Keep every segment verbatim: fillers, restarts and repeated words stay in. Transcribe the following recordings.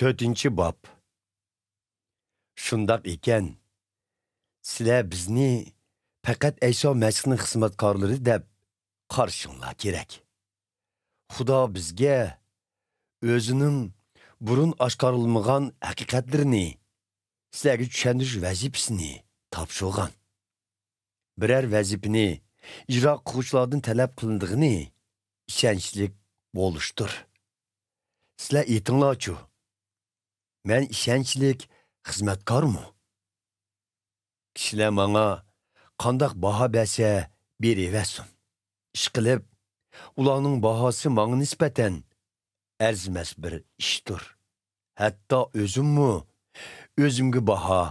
تۆتىنچى باب. شۇنداق ئىكەن، سىلەر بىزنى پەقەت ئەيسا مەسىھنىڭ خىزمەتكارلىرى دەپ قارىشىڭلار كېرەك. خۇدا بىزگە ئۆزىنىڭ بۇرۇن ئاشكارىلىمىغان ھەقىقەتلىرىنى سىلەرگە چۈشەندۈرۈش ۋەزىپىسىنى تاپشۇرغان. بىرەر ۋەزىپىنى ئىجرا قىلغۇچىلاردىن تەلەپ قىلىنىدىغىنى ئىشەنچلىك بولۇشتۇر. سىلەر ئېيتىڭلارچۇ، مەن ئىشەنچلىك خىزمەتكارمۇ؟ كىشىلەر ماڭا قانداق باھا بەرسە بېرىۋەرسۇن. ئىشقىلىپ، ئۇلارنىڭ باھاسى ماڭا نىسبەتەن ئەرزىمەس بىر ئىشتۇر. ھەتتا ئۆزۈممۇ ئۆزۈمگە باھا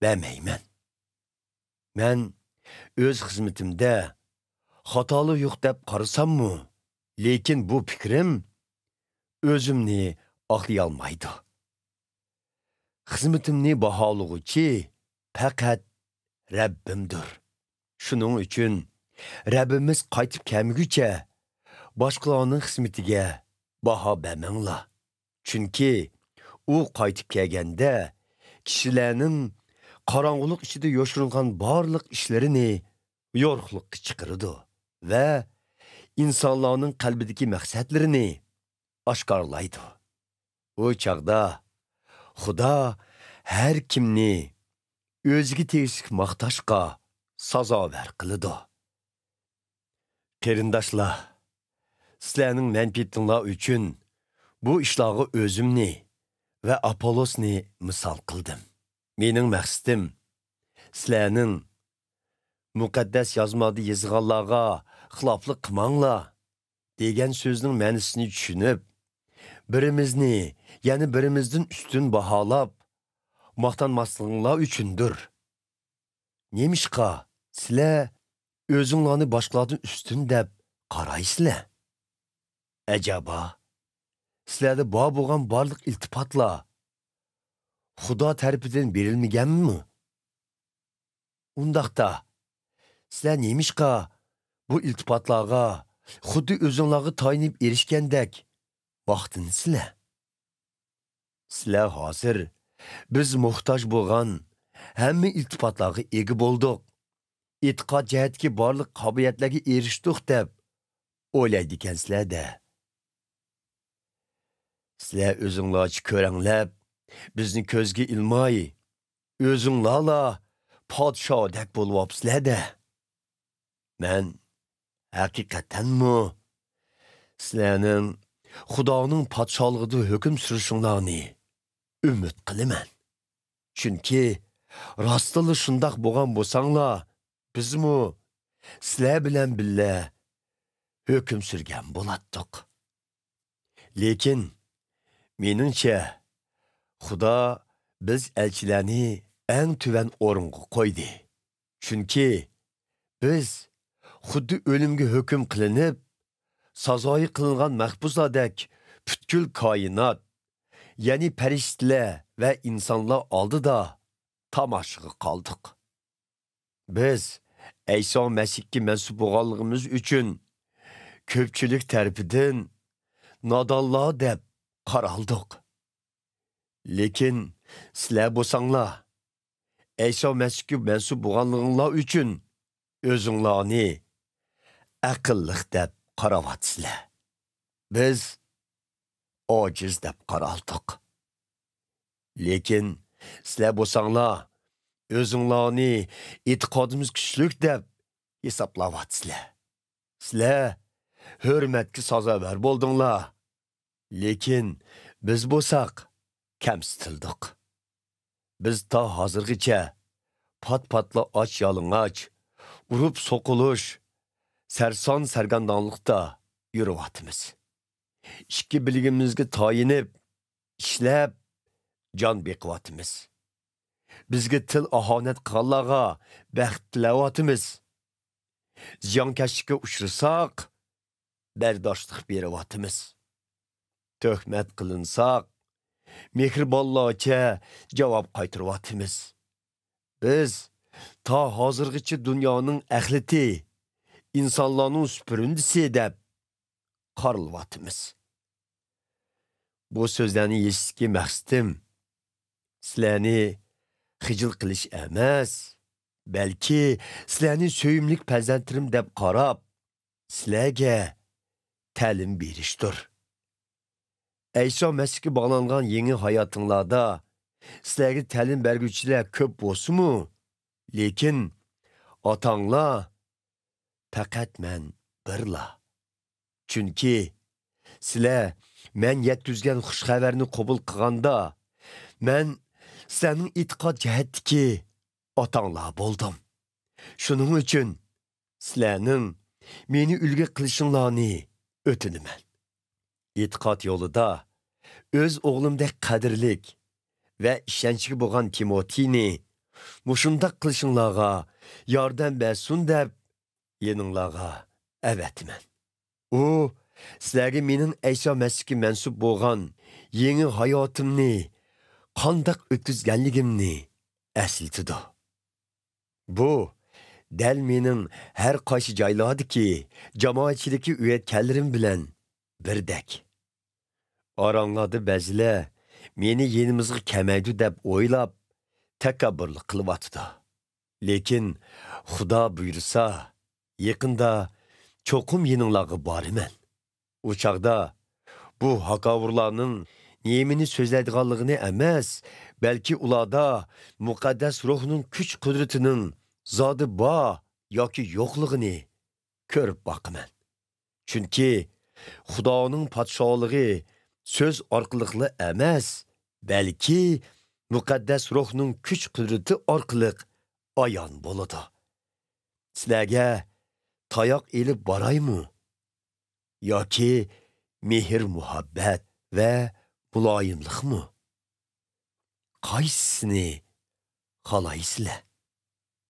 بەرمەيمەن. مەن ئۆز خىزمىتىمدە خاتالىق يوق دەپ قارىساممۇ، لېكىن بۇ پىكرىم ئۆزۈمنى ئاقلىيالمايدۇ. خىزمىتىمنى باھالىغۇچى پەقەت رەببىمدۇر. شۇنىڭ ئۈچۈن رەببىمىز قايتىپ كەلمىگۈچە باشقىلارنىڭ خىزمىتىگە باھا بەرمەڭلار. چۈنكى ئۇ قايتىپ كەلگەندە كىشىلەرنىڭ قاراڭغۇلۇق ئىچىدە يوشۇرۇنغان بارلىق ئىشلىرىنى يورۇقلۇققا چىقىرىدۇ ۋە ئىنسانلارنىڭ قەلبىدىكى مەقسەتلىرىنى ئاشكارىلايدۇ. ئۇ چاغدا خۇدا ھەر كىمنى ئۆزىگە تېگىشلىك ماختاشقا سازاۋەر قىلىدۇ. قېرىنداشلار، سىلەرنىڭ مەنپىئەتىڭلار ئۈچۈن بۇ ئىشلارغا ئۆزۈمنى ۋە ئاپوللوسنى مىسال قىلدىم. مېنىڭ مەقسىتىم، سىلەرنىڭ مۇقەددەس يازمادا يېزىلغانلارغا خىلاپلىق قىلماڭلار دېگەن سۆزنىڭ مەنىسىنى چۈشىنىپ، بىرىمىزنى يەنە بىرىمىزدىن ئۈستۈن باھالاپ ماختانماسلىقىڭلار ئۈچۈندۇر. نېمىشقا سىلەر ئۆزۈڭلارنى باشقىلاردىن ئۈستۈن دەپ قارايسىلەر؟ ئەجەبا، سىلەردە بار بولغان بارلىق ئىلتىپاتلار خۇدا تەرىپىدىن بېرىلمىگەنمۇ؟ ئۇنداقتا، سىلەر نېمىشقا بۇ ئىلتىپاتلارغا خۇددى ئۆزۈڭلارغا تايىنىپ ئېرىشكەندەك ماختىنىسىلەر؟ سىلەر ھازىر بىز موھتاج بولغان ھەممە ئىلتىپاتلارغا ئىگە بولدۇق، ئېتىقاد جەھەتتىكى بارلىق قابىلىيەتلەرگە ئېرىشتۇق دەپ ئويلايدىكەنسىلەر-دە. سىلەر ئۆزۈڭلارچە كۆرەڭلەپ، بىزنى كۆزگە ئىلماي، ئۆزۈڭلارلا پادىشاھدەك بولۇۋاپسىلەر-دە. مەن ھەقىقەتەنمۇ سىلەرنىڭ خۇدانىڭ پادىشاھلىقىدا ھۆكۈم سۈرۈشۈڭلارنى ئۈمىد قىلىمەن. چۈنكى راستتىنلا شۇنداق بولغان بولساڭلار، بىزمۇ سىلەر بىلەن بىللە ھۆكۈم سۈرگەن بولاتتۇق. لېكىن، مېنىڭچە، خۇدا بىز ئەلچىلەرنى ئەڭ تۆۋەن ئورۇنغا قويدى. چۈنكى بىز خۇددى ئۆلۈمگە ھۆكۈم قىلىنىپ، سازايى قىلىنغان مەھبۇسلاردەك پۈتكۈل كائىنات، يەنى پەرىشتىلەر ۋە ئىنسانلار ئالدىدا تاماشىغا قالدۇق. بىز ئەيسا مەسىھكە مەنسۇپ بولغانلىقىمىز ئۈچۈن كۆپچىلىك تەرىپىدىن نادانلار دەپ قارالدۇق. لېكىن سىلەر بولساڭلار، ئەيسا مەسىھكە مەنسۇپ بولغانلىقىڭلار ئۈچۈن ئۆزۈڭلارنى ئەقىللىق دەپ قاراۋاتىسىلەر. بىز ئاجىز دەپ قارالدۇق. لېكىن سىلەر بولساڭلار، ئۆزۈڭلارنى ئېتىقادىمىز كۈچلۈك دەپ ھېسابلاۋاتىسىلەر. سىلەر ھۆرمەتكە سازاۋەر بولدۇڭلار. لېكىن بىز بولساق كەمسىتىلدۇق. بىز تا ھازىرغىچە پات-پاتلا ئاچ-يالىڭاچ، ئۇرۇپ سوقۇلۇش، سەرسان-سەرگەردانلىقتا يۈرۈۋاتىمىز. ئىككى بىلىكىمىزگە تايىنىپ، ئىشلەپ، جان بېقىۋاتىمىز. بىزگە تىل ئاھانەت قىلغانلارغا بەخت تىلەۋاتىمىز. زىيانكەشلىككە ئۇچرىساق، بەرداشلىق بېرىۋاتىمىز. تۆھمەت قىلىنساق، مېھرىبانلارچە جاۋاب قايتۇرۇۋاتىمىز. بىز تا ھازىرغىچە دۇنيانىڭ ئەخلىتى، ئىنسانلارنىڭ سۈپۈرۈندىسى دەپ قارىلىۋاتىمىز. بۇ سۆزلەرنى يېزىشتىكى مەقسىتىم سىلەرنى خىجىل قىلىش ئەمەس، بەلكى سىلەرنى سۆيۈملۈك پەرزەنتلىرىم دەپ قاراپ، سىلەرگە تەلىم بېرىشتۇر. ئەيسا مەسىھكە باغلانغان يېڭى ھاياتىڭلاردا سىلەرگە تەلىم بەرگۈچىلەر كۆپ بولسىمۇ، لېكىن ئاتاڭلار پەقەت مەن بىرلا. چۈنكى سىلەر مەن يەتكۈزگەن خۇش خەۋەرنى قوبۇل قىلغاندا، مەن سىلەرنىڭ ئېتىقاد جەھەتتىكى ئاتاڭلار بولدۇم. شۇنىڭ ئۈچۈن سىلەرنىڭ مېنى ئۈلگە قىلىشىڭلارنى ئۆتۈنىمەن. ئېتىقاد يولىدا ئۆز ئوغلۇمدەك قەدىرلىك ۋە ئىشەنچكە بولغان تىموتىينى مۇشۇنداق قىلىشىڭلارغا ياردەم بەرسۇن دەپ يېنىڭلارغا ئەۋەتىمەن. ئۇ سىلەرگە مېنىڭ ئەيسا مەسىھكە مەنسۇپ بولغان يېڭى ھاياتىمنى قانداق ئۆتكۈزگەنلىكىمنى ئەسلىتىدۇ. بۇ دەل مېنىڭ ھەر قايسى جايلاردىكى جامائەتچىلىككە ئۆگەتكەنلىرىم بىلەن بىردەك. ئاراڭلاردا بەزىلەر مېنى يېنىمىزغا كەلمەيدۇ دەپ ئويلاپ، تەكەببۇرلۇق قىلىۋاتىدۇ. لېكىن خۇدا بۇيرۇسا، يېقىندا چوقۇم يېنىڭلارغا بارىمەن. ئۇ چاغدا بۇ ھاكاۋۇرلارنىڭ نېمىنى سۆزلەيدىغانلىقىنى ئەمەس، بەلكى ئۇلاردا مۇقەددەس روھنىڭ كۈچ-قۇدرىتىنىڭ زادى بار ياكى يوقلۇقىنى كۆرۈپ باقىمەن. چۈنكى خۇدانىڭ پادىشاھلىقى سۆز ئارقىلىقلا ئەمەس، بەلكى مۇقەددەس روھنىڭ كۈچ-قۇدرىتى ئارقىلىق ئايان بولىدۇ. سىلەرگە تاياق ئېلىپ بارايمۇ؟ ياكى مېھىر-مۇھەببەت ۋە مۇلايىملىقمۇ؟ قايسىسىنى خالايسىلەر؟